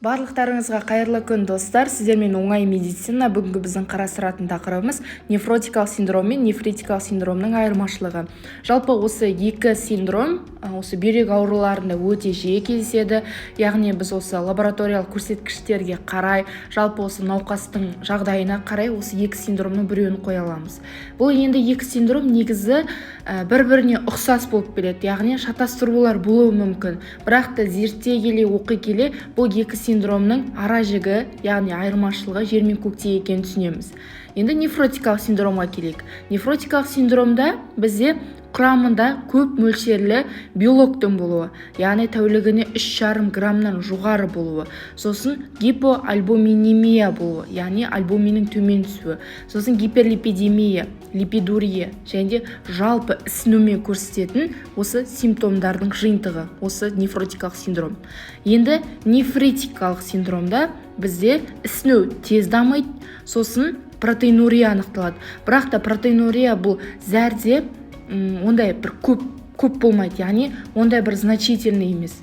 Барлықтарыңызға қайырлы күн, достар! Сіздермен «Оңай медицина». Бүгінгі біздің қарастыратын тақырыбымыз – нефротикалық синдром мен нефритикалық синдромның айырмашылығы. Жалпы, осы екі синдром осы бүйрек ауруларында өте жиі кездеседі. Яғни біз осы лабораториялық көрсеткіштерге қарай, жалпы осы науқастың жағдайына қарай осы екі синдромның біреуін қоя аламыз. Бұл енді екі синдром негізі бір біріне ұқсас болып келеді, яғни шатастырулар болуы мүмкін. Бірақ та зерттей келе, оқи келе, бұл екі синдромның ара жігі, яғни айырмашылығы жер мен көктей екенін түсінеміз. Енді нефротикалық синдромға келейік. Нефротикалық синдромда бізде құрамында көп мөлшерлі белоктың болуы, яғни тәулігіне 3,5 граммнан жоғары болуы, сосын гипоальбуминемия болуы, яғни альбуминнің төмен түсуі, сосын гиперлипидемия, липидурия және де жалпы ісінумен көрсететін осы симптомдардың жиынтығы осы нефротикалық синдром. Енді нефритикалық синдромда бізде ісіну тез дамиды, сосын протеинурия анықталады. Бірақ та протеинурия бұл зәрде ондай бір көп көп болмайды, яғни ондай бір значительный емес.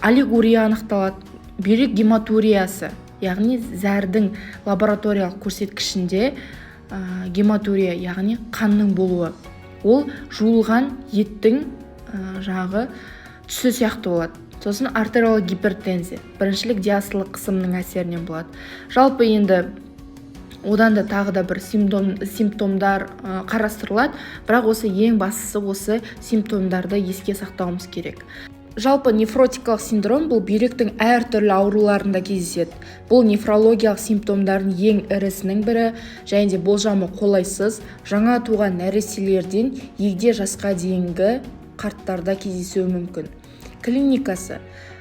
Олигурия анықталады, бүйрек гематуриясы, яғни зәрдің лабораториялық көрсеткішінде гематурия, яғни қанның болуы, ол жуылған еттің жаңағы түсі сияқты болады. Сосын артериалды гипертензия біріншілік диастолық қысымның әсерінен болады. Жалпы, енді одан да тағы да бір симптомдар қарастырылады, бірақ осы ең бастысы осы симптомдарды еске сақтауымыз керек. Жалпы, нефротикалық синдром бұл бүйректің әртүрлі ауруларында кездеседі. Бұл нефрологиялық симптомдардың ең ірісінің бірі және де болжамы қолайсыз, жаңа туған нәрестелерден егде жасқа дейінгі қарттарда кездесуі мүмкін. Клиникасы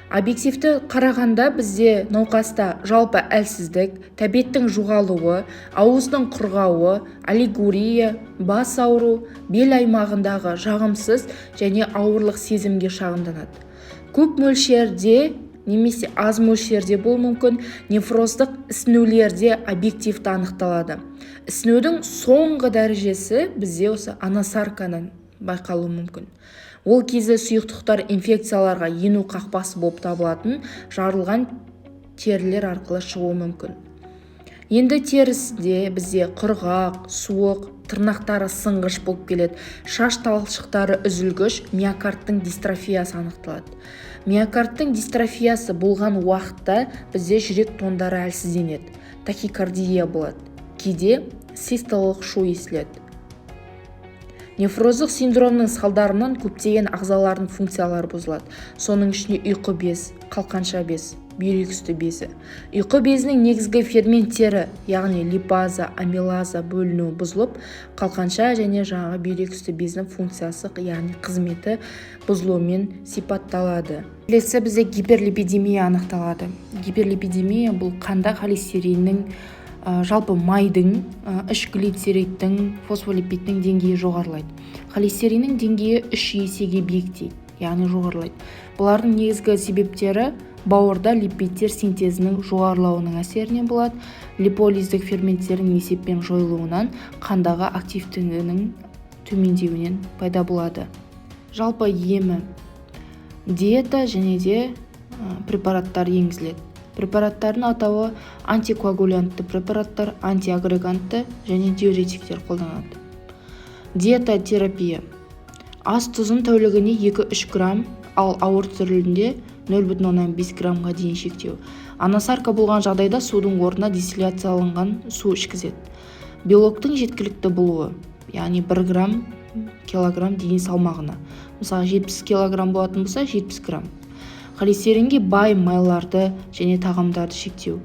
объективті қарағанда, бізде науқаста жалпы әлсіздік, тәбеттің жоғалуы, ауыздың құрғауы, олигурия, бас ауыру, бел аймағындағы жағымсыз және ауырлық сезімге шағымданады. Көп мөлшерде немесе аз мөлшерде болуы мүмкін. Нефроздық ісінулерде объективті анықталады. Ісінудің соңғы дәрежесі бізде осы анасаркадан байқалуы мүмкін. Ол кезде сұйықтықтар инфекцияларға ену қақпасы болып табылатын жарылған терілер арқылы шығуы мүмкін. Енді терісінде бізде құрғақ, суық, тырнақтары сынғыш болып келеді, шаш талшықтары үзілгіш, миокардтың дистрофиясы анықталады. Миокардтың дистрофиясы болған уақытта бізде жүрек тондары әлсізденеді, тахикардия болады, кейде систолалық шу естіледі. Нефроздық синдромның салдарынан көптеген ағзалардың функциялары бұзылады, соның ішінде ұйқы без, қалқанша без, бүйрекүсті безі. Ұйқы безінің негізгі ферменттері, яғни липаза, амилаза бөлінуі бұзылып, қалқанша және жаңағы бүйрекүсті безінің функциясы, яғни қызметі бұзылуымен сипатталады. Келесі бізде гиперлипидемия анықталады. Гиперлипидемия бұл қанда холестериннің, жалпы майдың, үш глицеридтің, фосфолипидтің деңгейі жоғарылайды. Холестериннің деңгейі 3 есеге биіктейді, яғни жоғарылайды. Бұлардың негізгі себептері бауырда липидтер синтезінің жоғарылауының әсерінен болады, липолиздік ферменттердің есеппен жойылуынан, қандағы активтігінің төмендеуінен пайда болады. Жалпы, емі диета және де препараттар енгізіледі. Препараттардың атауы: антикоагулянтты препараттар, антиагрегантты және диуретиктер қолданады. Диета терапия: ас тұзын тәулігіне 2-3 грамм, ал ауыр түрінде 0,5 граммға дейін шектеу. Анасарка болған жағдайда судың орнына дистилляцияланған су ішкізеді. Белоктың жеткілікті болуы, яғни 1 грамм килограмм дене салмағына, мысалы, 70 килограмм болатын болса, 70 грамм. Холестеринге бай майларды және тағамдарды шектеу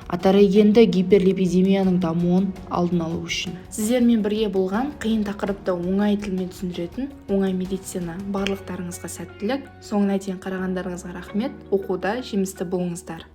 атерогенді гиперлипидемияның дамуын алдын алу үшін. Сіздермен бірге болған, қиын тақырыпты оңай тілмен түсіндіретін «Оңай медицина». Барлықтарыңызға сәттілік! Соңына дейін қарағандарыңызға рахмет! Оқуда жемісті болыңыздар!